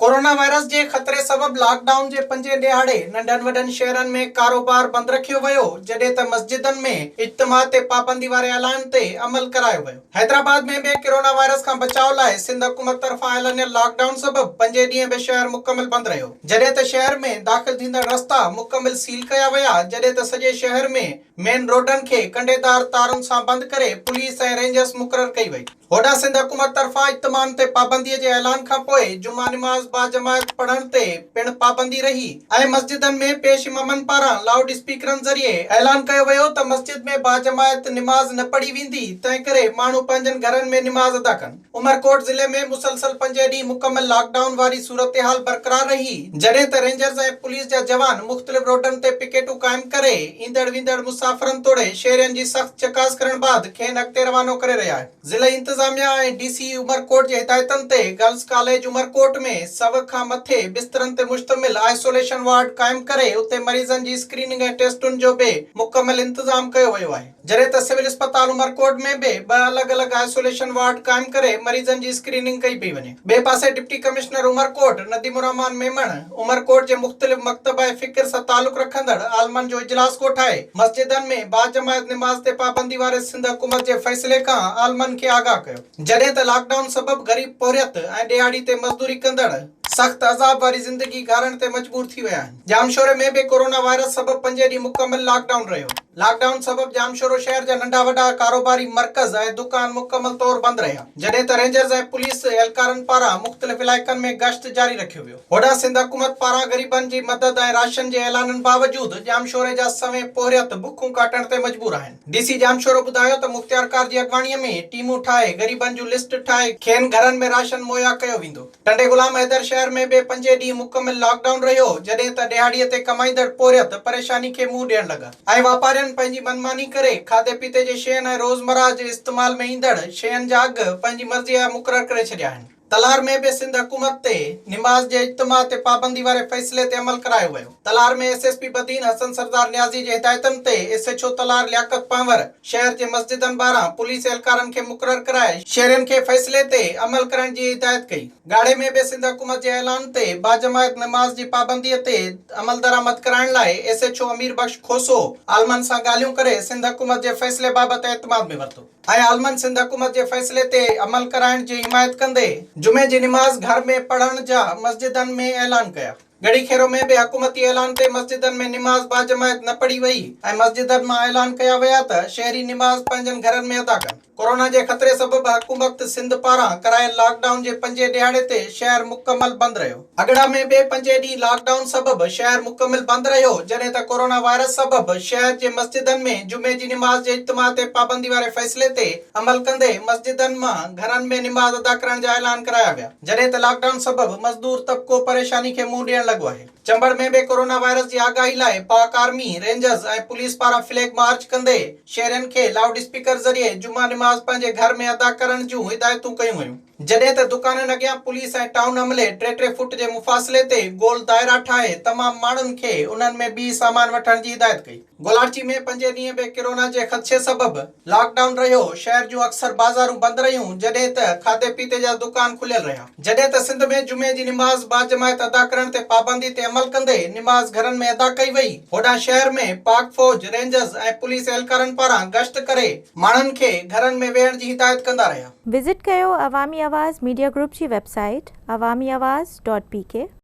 Corona virus جي خطري سبب لاڪ ڊائون جي پنجين ڏهاڙي ننڍن وڏن شهرن ۾ ڪاروبار بند رکيو ويو، جڏهن ته مسجدن ۾ اجتماع تي پابندي واري اعلان تي عمل ڪرايو ويو. حيدرآباد ۾ به ڪرونا وائرس کان بچاء لاء سنڌ حڪومت طرفان اعلانيل لاڪ ڊائون سبب پنجين ڏينهن به شهر مڪمل بند رهيو، جڏهن ته شهر ۾ داخل ٿيندڙ رستا مڪمل سيل ڪيا ويا، جڏهن ته سڄي شهر ۾ مين روڊن کي ڪنڊيدار تارن سان بند ڪري پوليس ۽ رينجرز مقرر ڪئي وئي. هوڏانهن سنڌ حڪومت طرفان اجتماعن تي پابندي جي اعلان کانپوء جمعه نماز باجماعت پڙهڻ تي پڻ پابندي رهي ۽ مسجدن ۾ پيش امامن پاران لائوڊ اسپيڪرن ذريعي اعلان ڪيو ويو ته مسجد ۾ باجماعت نماز نه پڙهي ويندي تنهنڪري ماڻهو پنهنجن گهرن ۾ نماز ادا ڪن. عمرڪوٽ ضلعي ۾ مسلسل پنجين ڏينهن مڪمل لاڪ ڊائون واري صورتحال برقرار رهي، جڏهن ته رينجرز ۽ پوليس جا جوان مختلف روڊن تي پڪيٽون قائم ڪري ايندڙ ويندڙ مسافرن توڙي شهرين جي سخت چڪاس ڪرڻ بعد کين اڳتي روانو ڪري رهيا آهن. ضلعي انتظاميا ۽ ڊي سي عمرڪوٽ جي هدايتن تي گرلز ڪاليج عمرڪوٽ ۾ سو کان مٿي بسترن تي مشتمل آئسوليشن وارڊ قائم ڪري اتي مريضن جي اسڪريننگ ۽ ٽيسٽن جو به مڪمل انتظام ڪيو ويو آهي. جڏهن ته سول اسپتال عمرڪوٽ ۾ به ٻه الڳ الڳ آئسوليشن وارڊ قائم ڪري مريضن جي اسڪريننگ ڪئي پئي وڃي. ٻئي پاسي ڊپٽي ڪمشنر عمرڪوٽ نديم الرحمان ميمڻ عمرڪوٽ جي مختلف مڪتبه فڪر سان تعلق رکندڙ عالمن جو اجلاس ڪوٺائي مسجدن ۾ باجماعت نماز تي پابندي واري سنڌ حڪومت جي فيصلي کان عالمن کي آگاهه ڪيو. جڏهن ته لاڪ ڊائون سبب غريب پورهيت ۽ ڏهاڙي تي مزدوري ڪندڙ سخت عذاب واري زندگي گهارڻ تي مجبور ٿي ويا آهن. ڄامشوري ۾ به ڪورونا وائرس سبب پنجين ڏينهن مڪمل لاڪ ڊائون رهيو. لاڪ ڊائون سبب ڄامشورو شهر جا ننڍا وڏا ڪاروباري مرڪز ۽ دڪان مڪمل طور بند رهيا، جڏهن ته رينجرز ۽ پوليس اهلڪارن پاران مختلف علائقن ۾ گشت جاري رکيو ويو. هوڏانهن سنڌ حڪومت پاران غريبن جي مدد ۽ راشن جي اعلانن باوجود ڄامشوري جا سوين پورهيت بکون ڪاٽڻ تي مجبور آهن. ڊي سي ڄامشورو ٻڌايو ته مختيارڪار جي اڳواڻي ۾ ٽيمون ٺاهي غريبن جون لسٽ ٺاهي کين گهرن ۾ راشن مهيا ڪيو ويندو. ٽنڊي غلام حيدر شهر ۾ به پنجين ڏينهن مڪمل لاڪ ڊائون رهيو، جڏهن ته ڏهاڙيء تي ڪمائيندڙ پورهيت پريشاني کي منهن ڏيڻ لڳا ۽ واپارين پنهنجي منماني ڪري کاڌي پيتي جي شين ۽ روزمرهه جي استعمال ۾ ايندڙ شين جا اگهه پنهنجي مرضيء جا مقرر ڪري ڇڏيا آهن. تلهار ۾ به سنڌ حڪومت تي نماز جي اجتماع تي پابندي واري فيصلي تي عمل ڪرايو ويو. Talhar ۾ S S P Badin Hassan Sardar Niazi جي هدايتن تي S H O Talhar Liaquat Panhwar شهر جي مسجدن ٻاهران پوليس اهلڪارن کي مقرر ڪرائي شهرين کي فيصلي تي عمل ڪرڻ جي هدايت ڪئي. ڳاڙهي ۾ به سنڌ حڪومت جي اعلان تي باجماعت نماز جي پابندي تي عملدرآمد ڪرائڻ لاء S H O Amir Bakhsh Khoso عالمن سان ڳالهيون ڪري سنڌ حڪومت جي فيصلي بابت اعتماد ۾ ورتو ۽ عالمن سنڌ حڪومت جي فيصلي تي عمل ڪرائڻ جي حمايت ڪندي جمعي جي نماز گهر ۾ پڙهڻ جا مسجدن ۾ اعلان ڪيا. ڳڙهي خيرو ۾ به حڪومتي اعلان تي مسجدن ۾ نماز باجماعت نه پڙهي وئي ۽ مسجدن مان اعلان ڪيا ويا ته شهري نماز پنهنجن گهرن ۾ ادا ڪن. ڪورونا جي خطري سبب حڪومت سنڌ پاران ڪرايل لاڪ ڊائون جي پنجين ڏهاڙي تي شهر مڪمل بند رهيو. اڳڙا ۾ به پنجين ڏينهن لاڪ ڊائون سبب شهر مڪمل بند رهيو، جڏهن ته ڪورونا وائرس سبب شهر جي مسجدن ۾ جمعي جي نماز جي اجتماع تي پابندي واري فيصلي تي عمل ڪندي مسجدن مان گهرن ۾ نماز ادا ڪرڻ جا اعلان ڪرايا ويا. جڏهن ته لاڪ ڊائون سبب مزدور طبقو پريشاني کي منهن ڏيڻ لڳو آهي. چمبڙ ۾ به ڪورونا وائرس جي آگاهي لاء پاڪ آرمي، رينجرز ۽ پوليس پاران فليگ مارچ ڪندي شهرين کي لائوڊ اسپيڪر ذريعي جمعه نماز پنهنجي گهر ۾ ادا ڪرڻ جون هدايتون ڪيون ويون. جڏهن ته دڪانن اڳيان پوليس ۽ ٽائون عملي ٽي ٽي فوٽ جي مفاصلي تي گول دائرا ٺاهي تمام ماڻهن کي انهن ۾ بيهي سامان وٺڻ جي هدايت ڪئي. گولاڙچي ۾ پنجين ڏينهن به ڪرونا جي خدشي سبب لاڪ ڊائون رهيو، شهر جون اڪثر بازارون بند رهيون، جڏهن ته کاڌي پيتي جا دڪان کليل رهيا. جڏهن ته سنڌ ۾ جمعي جي نماز باجماعت ادا ڪرڻ تي پابندي تي عمل ڪندي نماز گهرن ۾ ادا ڪئي وئي، هوڏانهن شهر ۾ پاڪ فوج، رينجرز ۽ پوليس اهلڪارن پاران گشت ڪري ماڻهن کي گهرن ۾ ويهڻ جي هدايت ڪندا رهيا. وزٽ ڪيو عوامي آواز ميڊيا گروپ جي web site Awami Awaz dot P K.